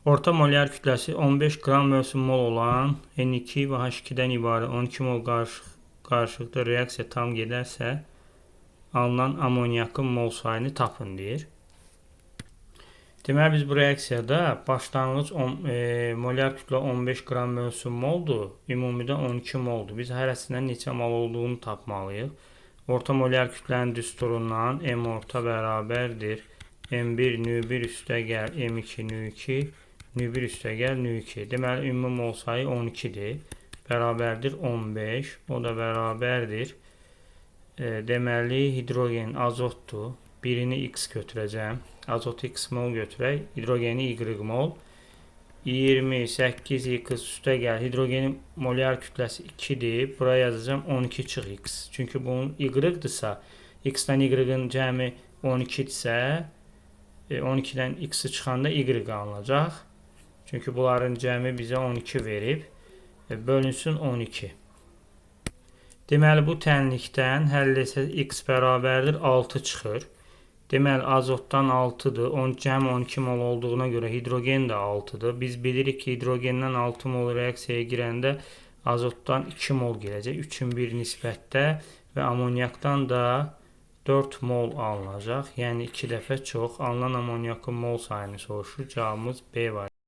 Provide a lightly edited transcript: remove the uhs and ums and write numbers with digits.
Orta molyar kütləsi 15 qram bölsün mol olan N2 və H2-dən ibarət 12 mol qarışıqda reaksiya tam gedərsə, alınan amonyakın mol sayını tapın deyir. Deməli, biz bu reaksiyada başlanğıc molyar kütlə 15 qram bölsün moldur, ümumidə 12 moldur. Biz hərəsindən neçə mol olduğunu tapmalıyıq. Orta molyar kütlənin düsturundan M orta bərabərdir. M1 nü1 üstə gəl M2 nü2 nü1 üstə gəl nü2. Deməli, ümumi mol sayı 12-dir. Bərabərdir 15. O da bərabərdir. Deməli, hidrogen azotdur. Birini X götürəcəm. Azot X mol götürək. Hidrogeni Y mol. 28 X üstə gəl. Hidrogenin molyar kütləsi 2-dir. Buraya yazacağım 12 çıx X. Çünki bunun Y-dırsa, X-dən Y-ın cəmi 12-dirsə, 12-dən X-i çıxanda Y alınacaq. Çünki bunların cəmi bizə 12 verib. Bölünsün 12. Deməli, bu tənlikdən həll etsək X bərabərdir 6 çıxır. Deməli, azotdan 6-dır. Cəm 12 mol olduğuna görə hidrogen də 6-dır. Biz bilirik ki, hidrogendən 6 mol reaksiyaya girəndə azotdan 2 mol girəcək. 3-ün 1 nisbətdə və amonyakdan da 4 mol alınacaq. Yəni 2 dəfə çox. Alınan amonyakın mol sayını soruşur. Cavabımız B var.